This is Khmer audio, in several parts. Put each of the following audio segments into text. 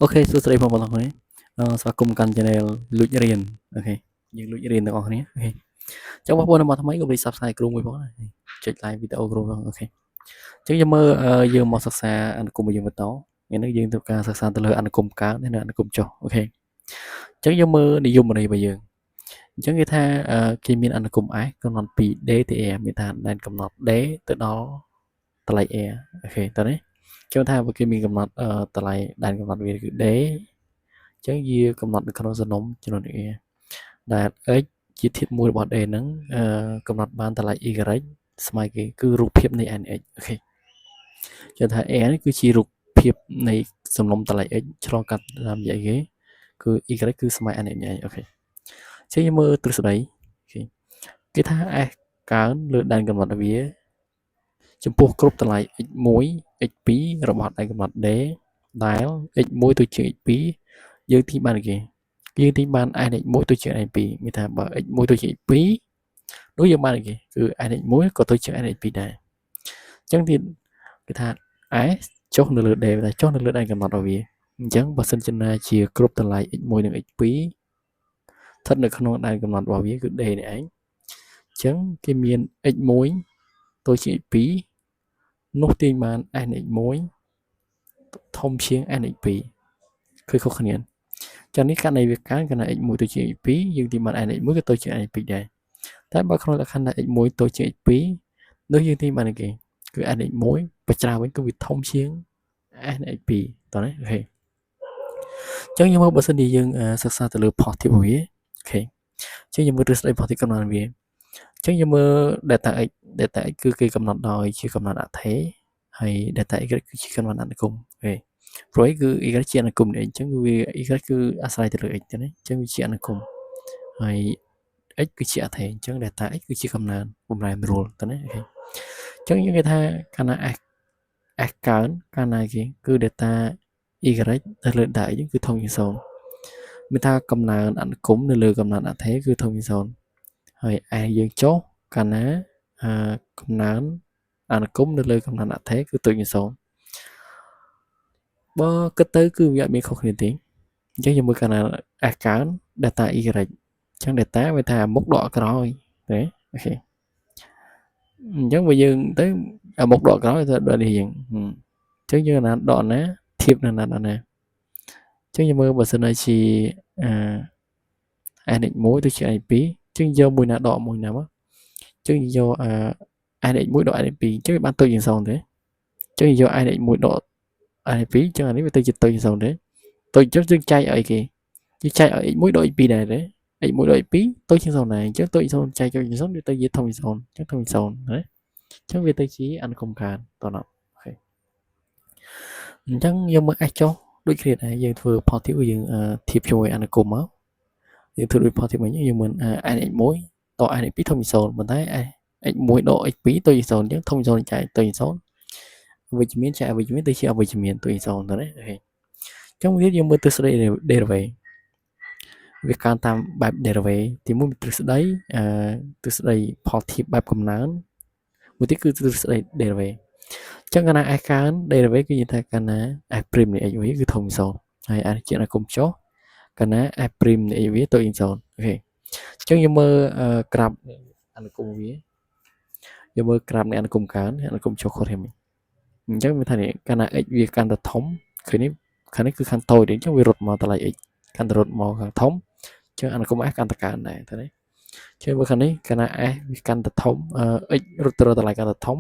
OK សួស្តីបងប្អូនទាំងអស់គ្នាស្វាគមន៍កាន់ Channel លួចរៀន OK យើងលួចរៀនទាំងអស់គ្នា OK ចឹងបងប្អូនមកថ្មីកុំភ្លេច Subscribe គ្រូមួយផងណាចុច Like វីដេអូគ្រូផង OK ចឹងយើងមើលយើងមកសិក្សាអនុគមន៍យើងបន្តថ្ងៃនេះយើងធ្វើការសិក្សាទៅលើអនុគមន៍កើននិងអនុគមន៍ចុះ OK ចឹងយើងមើលនិយមន័យរបស់យើងអញ្ចឹងគេថាគេមានអនុគមន៍ S កំណត់ពី D ទៅ R មានថាដែនកំណត់ D ទៅដល់តម្លៃ R OK តើនេះគេថាបើគេមានកំណត់តម្លៃដែនកំណត់វាគឺ D អញ្ចឹងវាកំណត់នៅក្នុងសំណុំចំនួន R ដែល x ជាធាតុមួយរបស់ D ហ្នឹងកំណត់បានតម្លៃ y ស្មើគេគឺរូបភាពនៃ n x OK គេថា R នេះគឺជារូបភាពនៃសំណុំតម្លៃ x ឆ្លងកាត់តាមរយៈគេគឺ y គឺស្មើ n x ឯង OK អញ្ចឹងយើងមើលទ្រឹស្ដី OK គេថា s កើនលើដែនកំណត់វាចំពោះគ្រប់តម្លៃ x1 x2 របស់ដែនកំណត់ d ដែល x1 ទៅជា x2 យើងទីបានគេយើងទីបាន s x1 ទៅជា x2 មានថាបើ x1 ទៅជា x2 នោះយើងបានគេគឺ s x1 ក៏ទៅជា s x2 ដែរអញ្ចឹងទៀតគេថា s ចុះនៅលើ d តែចុះនៅលើដែនកំណត់របស់វាអញ្ចឹងបើសិនជាណាជាគ្រប់តម្លៃ x1 និង x2 ស្ថិតនៅក្នុងដែនកំណត់របស់វាគឺ d នេះឯងអញ្ចឹងគេមាន x1 ទៅជា x2 នោះទាញបាន s នៃ x1 ធំជាង s នៃ x2 ឃើញខុសគ្នាចឹងនេះករណីវាកើនកាលណា x1 ទៅជា x2 យើងទាញបាន s នៃ x1 ក៏ទៅជា s នៃ x2 ដែរតែបើក្នុងលក្ខខណ្ឌថា x1 ទៅជា x2 នោះយើងទាញបានគេគឺ s នៃ x1 បច្រាវិញគឺវាធំជាង s នៃ x2 តោះណា OK ចឹងយើងមើលបើសិនជាយើងសិក្សាទៅលើផុសធៀបវា OK ចឹងយើងមើលទ្រឹស្ដីផុសធៀបកំណត់វាចឹងយើងមើល delta x delta x គឺគេកំណត់ដោយជាកំណត់អថេរហើយ delta y គឺជាកំណត់អនុគមន៍ OK ព្រោះអីគឺ y ជាអនុគមន៍នេះអញ្ចឹងវា y គឺអាស្រ័យទៅលើ x ទេណាអញ្ចឹងវាជាអនុគមន៍ហើយ x គឺជាអថេរអញ្ចឹង delta x គឺជាកំណើនបំរែបំរួលទៅណា OK អញ្ចឹងយើងគេថាកាលណា s s កើនកាលណាគេគឺ delta y ទៅលើ delta x គឺធំជាង0មានថាកំណើនអនុគមន៍នៅលើកំណើនអថេរគឺធំជាង0ហើយ s យើងចុះកាលណាកំណើនអនុគមន៍នៅលើកំណើនអថេរគឺតូចជាង0បើគិតទៅគឺវាអត់មានខុសគ្នាទេអញ្ចឹងយើងមើលកាលណា s កើន delta y អញ្ចឹង delta វាថាមុខដកក្រោយទេ OK អញ្ចឹងបើយើងទៅអាមុខដកក្រោយទៅដល់នេះយើងអញ្ចឹងយើងណាដកណាធៀបនឹងណាដកណាអញ្ចឹងយើងមើលបើសិនជាអា s 1ទៅជា s 2អញ្ចឹងយកមួយណាដកមួយណាមកអញ្ចឹងយកអា s 1ដក s 2អញ្ចឹងវាបានតូចជាង0ទេអញ្ចឹងយក s 1ដក s 2អញ្ចឹងអានេះវាទៅជាតូចជាង0ទេតូចអញ្ចឹងយើងចែកឲ្យគេយើងចែកឲ្យ x1 ដក x2 ដែរទេ x1 ដក x2 តូចជាង0ដែរអញ្ចឹងតូចជាង0ចែកចូលជាង0វាទៅជាធំជាង0អញ្ចឹងធំជាង0ណាអញ្ចឹងវាទៅជាអនុគមន៍កើនតោះ OK អញ្ចឹងយើងមើល s ចុះដូចគ្នាដែរយើងធ្វើផលធៀបយើងធៀបជាមួយអនុគមន៍មកយើងធ្វើដូចផលធៀបមិញយើងមើល s x1 ត s x2 ធំជាង0ប៉ុន្តែ s x1 ដក x2 តូចជាង0អញ្ចឹងធំជាង0ចែកតូចជាង0វិជ្ជមានចែកអវិជ្ជមានទៅជាអវិជ្ជមានតូចជាង0ទៅណា OK អញ្ចឹងវាយើងមើលទ្រឹស្ដី derivative វាកើនតាមបែប derivative ទីមួយទ្រឹស្ដីអឺទ្រឹស្ដីផលធៀបបែបកំណើនមួយទៀតគឺទ្រឹស្ដី derivative អញ្ចឹងកាលណា s កើន derivative គឺនិយាយថាកាលណា s prime នៃ x វាគឺធំជាង0ហើយ s ជាអនុគមន៍ចុះកាលណា s prime នៃ x វាតូចជាង0 OK អញ្ចឹងយើងមើលក្រាបអនុគមន៍វាយើងមើលក្រាបនៃអនុគមន៍កើនអនុគមន៍ចុះខុសគ្នាមិញអញ្ចឹងវាថានេះកាលណា x វាកាន់តែធំឃើញនេះខាងនេះគឺខាងតូចអញ្ចឹងវារត់មកតម្លៃ x កាន់តែរត់មកខាងធំអញ្ចឹងអនុគមន៍ s កាន់តែកើនដែរទៅនេះចឹងមើលខាងនេះកាលណា s វាកាន់តែធំ x រត់ទៅតម្លៃកាន់តែធំ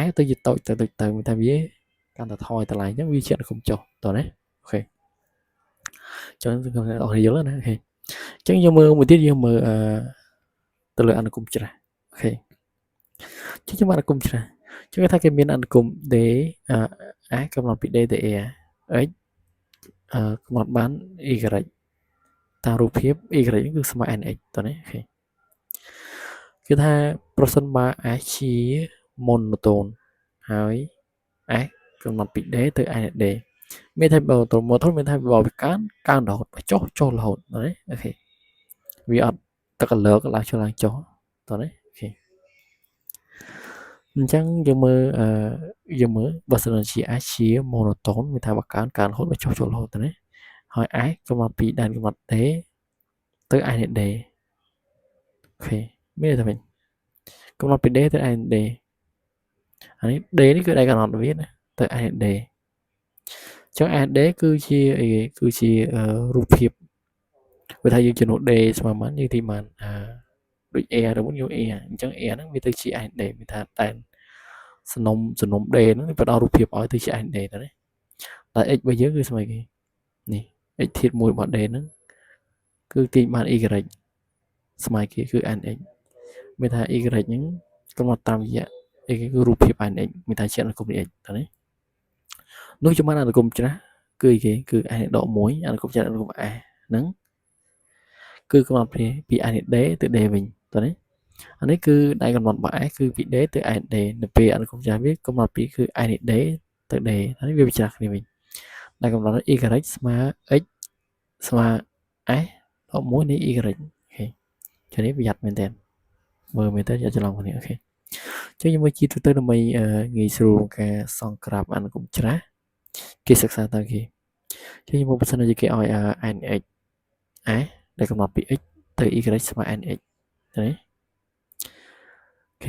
s ទៅជាតូចទៅដូចទៅមានថាវាកាន់តែថយតម្លៃអញ្ចឹងវាជាអនុគមន៍ចុះតោះណា OK ចឹងអ្នកនរយល់ណា OK អញ្ចឹងយើងមើលមួយទៀតយើងមើលអឺទៅលើអនុគមន៍ច្រាស់ OK ចឹងយើងអនុគមន៍ច្រាស់ចឹងគេថាគេមានអនុគមន៍ d s កំណត់ពី d ទៅ a x កំណត់បាន y តាមរូបភាព y គឺស្មើ nx តោះនេះ OK គឺថាប្រសិនបើ s ជា monotone ហើយ s កំណត់ពី d ទៅ n d មានថាបើទៅ monotone មានថាបើវាកើនកើនរហូតបើចុះចុះរហូតណា OK វាអត់ទឹកកលើកឡើងចុះឡើងចុះតោះនេះ OK អញ្ចឹងយើងមើលអឺយើងមើលបើសិនជា S ជា monotone មានថាបើកើនកើនរហូតបើចុះចុះរហូតទៅណាហើយ S កំណត់ពីដែនកំណត់ D ទៅ S នៃ D OK មានន័យថាម៉េចកំណត់ពី D ទៅ S នៃ D អានេះ D នេះគឺដែនកំណត់វាណាទៅ S នៃ D ចឹង SD គឺជាអីគេគឺជារូបភាពវាថាយើងជំនួស D ស្មើប៉ុន្មានយើងទីបានអឺដូច A ទៅមុនយក A អញ្ចឹង A ហ្នឹងវាទៅជា SD មានថាតែសំណុំសំណុំ D ហ្នឹងវាផ្ដល់រូបភាពឲ្យទៅជា SD ទៅណាតែ x របស់យើងគឺស្មើគេនេះ x ធាតុមួយរបស់ D ហ្នឹងគឺទាញបាន y ស្មើគេគឺ nx មានថា y ហ្នឹងកំណត់តាមរយៈអីគេគឺរូបភាព nx មានថាជាអនុគមន៍ x តើណានោះចំបានអនុគមន៍ច្រាស់គឺអីគេគឺ s ដក1អនុគមន៍ច្រាស់អនុគមន៍ s ហ្នឹងគឺកំណត់ពី s នៃ d ទៅ d វិញតើណាអានេះគឺដែនកំណត់របស់ s គឺពី d ទៅ s d នៅពេលអនុគមន៍ច្រាស់វាកំណត់ពីគឺ s នៃ d ទៅ d ហើយវាវិច្រាស់គ្នាវិញដែលកំណត់ y ស្មើ x ស្មើ s ដក1នៃ y OK ចឹងនេះប្រយ័ត្នមែនតើមើលមែនតើយកច្រឡំគ្នា OK ចឹងយើងមើលជាទូទៅដើម្បីងាយស្រួលក្នុងការសង់ក្រាបអនុគមន៍ច្រាស់គេសិក្សាតាមគេចឹងយើងមើលបើសិនជាគេឲ្យ nx s ដែលកំណត់ពី x ទៅ y ស្មើ nx ទេ OK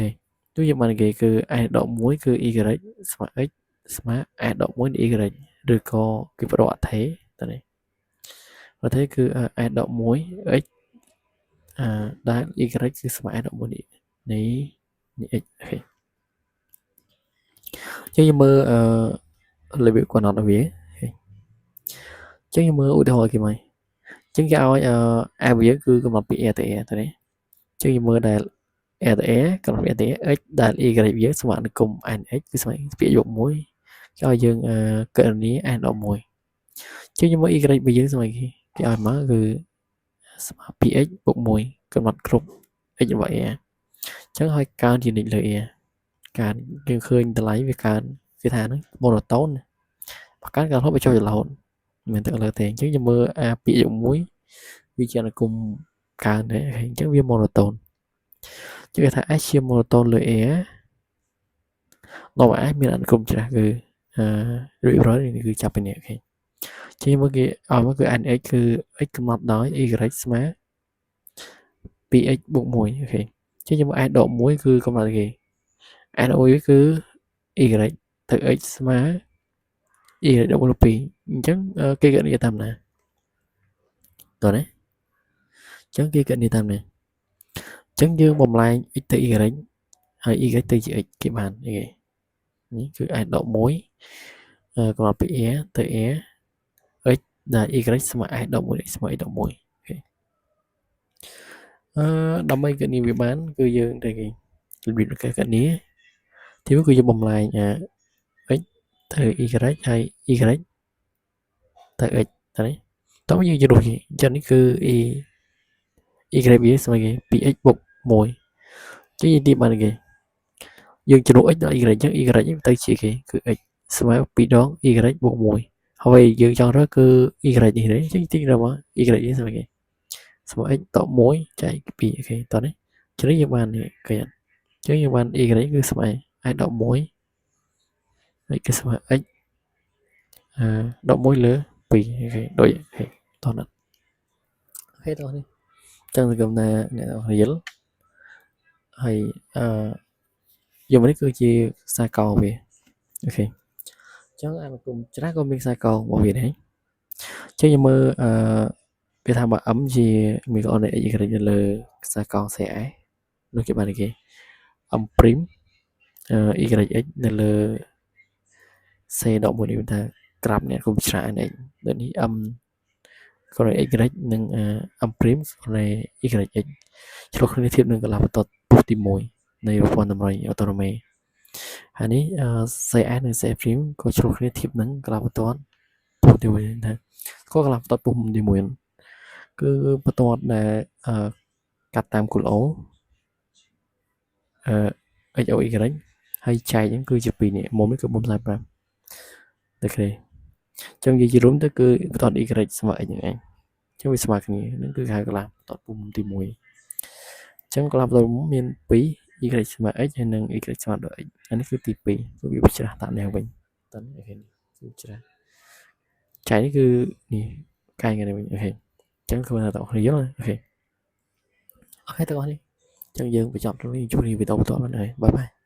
ទោះយើងបានគេគឺ s ដក1គឺ y ស្មើ x ស្មើ s ដក1នៃ y ឬក៏គេបដកអថេតើនេះអថេគឺ s ដក1 x អឺដែល y គឺស្មើ s ដក1នៃនៃ x OK ចឹងយើងមើលអឺរបៀបកំណត់វាចឹងយើងមើលឧទាហរណ៍គេមកចឹងគេឲ្យអឺ f វាគឺកំណត់ពី a ទៅ a ទៅនេះចឹងយើងមើលដែល a ទៅ a កំណត់ពី a ទៅ a x ដែល y វាស្មើអនុគមន៍ nx គឺស្មើពាក្យយក1គេឲ្យយើងគណនា n ដក1ចឹងយើងមើល y របស់យើងស្មើគេគេឲ្យមកគឺស្មើ 2x បូក1កំណត់គ្រប់ x របស់ a អញ្ចឹងឲ្យកើនជានិច្ចលើ a កើនយើងឃើញតម្លៃវាកើនគេថាហ្នឹង monotone បើកើនកើនរហូតវាចុះរហូតមិនមែនទៅលើទេអញ្ចឹងយើងមើលអាពាក្យយក1វាជាអនុគមន៍កើនដែរអញ្ចឹងវា monotone ជឿថា S ជា monotone លើ A ដល់ S មានអនុគមន៍ច្រាស់គឺអឺរួចរាល់នេះគឺចាប់ពីនេះ OK ជាមកគេឲ្យមកគឺ nx គឺ x កំណត់ដោយ y ស្មើ 2x បូក1 OK ជាជាមួយ s ដក1គឺកំណត់គេ s ដក1គឺ y ទៅ x ស្មើ y ដក1 2អញ្ចឹងគេគណនាតាមណាតោះណាអញ្ចឹងគេគណនាតាមណាអញ្ចឹងយើងបំលែង x ទៅ y ហើយ y ទៅជា x គេបានអីគេនេះគឺ s ដក1កំណត់ពី a ទៅ a x ដែល y ស្មើ s ដក1 x ស្មើ x ដក1 OK អឺដើម្បីគណនាវាបានគឺយើងតែគេរបៀបនៃការគណនាទីមួយគឺយើងបំលែង x ទៅ y ហើយ y ទៅ x តើនេះតោះយើងជ្រុះអញ្ចឹងនេះគឺ y y វាស្មើគេ 2x បូក1ចឹងយើងទីបានគេយើងជំនួស x ដល់ y អញ្ចឹង y ទៅជាគេគឺ x ស្មើ2ដង y បូក1ហើយយើងចង់រើសគឺ y នេះទេអញ្ចឹងទីរកមក y នេះស្មើគេស្មើ x ត1ចែក2 OK តោះនេះចឹងយើងបាននេះឃើញអត់ចឹងយើងបាន y គឺស្មើ s ដក1ហើយគឺស្មើ x អឺដក1លើ2 OK ដូច OK តោះណា OK តោះនេះចឹងសង្ឃឹមថាអ្នកនរយល់ហើយអឺយកមកនេះគឺជាខ្សែកោវា OK ចឹងអនុគមច្រាស់ក៏មានខ្សែកោរបស់វាដែរចឹងយើងមើលអឺគេថាបើ m ជាមីក្រូនៃ x y នៅលើខ្សែកោ CS នោះគេបានគេ m' y x នៅលើ c ដក1នេះថាក្រាប់អ្នកគុំច្រាស់ x ដូចនេះ m ក្រោយ y និង m' ក្រោយ y x ឆ្លុះគ្នាធៀបនឹងកន្លះបន្ទាត់ពុះទី1នៃប្រព័ន្ធតម្រុយអូតូណូមេហើយនេះ CS និង C' ក៏ឆ្លុះគ្នាធៀបនឹងកន្លះបន្ទាត់ពុះទី1ថាក៏កន្លះបន្ទាត់ពុះទី1គឺបន្ទាត់ដែលកាត់តាមគូល O អឺ x o y ហើយចែកហ្នឹងគឺជា2នេះមុំនេះគឺមុំ45 OK អញ្ចឹងនិយាយជារួមទៅគឺបន្ទាត់ y ស្មើ x ហ្នឹងឯងអញ្ចឹងវាស្មើគ្នាហ្នឹងគឺហៅកន្លះបន្ទាត់ពុំទី1អញ្ចឹងកន្លះបន្ទាត់ពុំមាន2 y ស្មើ x ហើយនិង y ស្មើដល់ x អានេះគឺទី2គឺវាច្រាស់តាមនេះវិញតើ OK គឺច្រាស់ចែកនេះគឺនេះកែងនេះវិញ OK អញ្ចឹងគឺថាបងប្អូនយល់ OK OK ទាំងអស់នេះអញ្ចឹងយើងបញ្ចប់ត្រឹមនេះជួបគ្នាវីដេអូបន្ទាប់បាទ bye bye.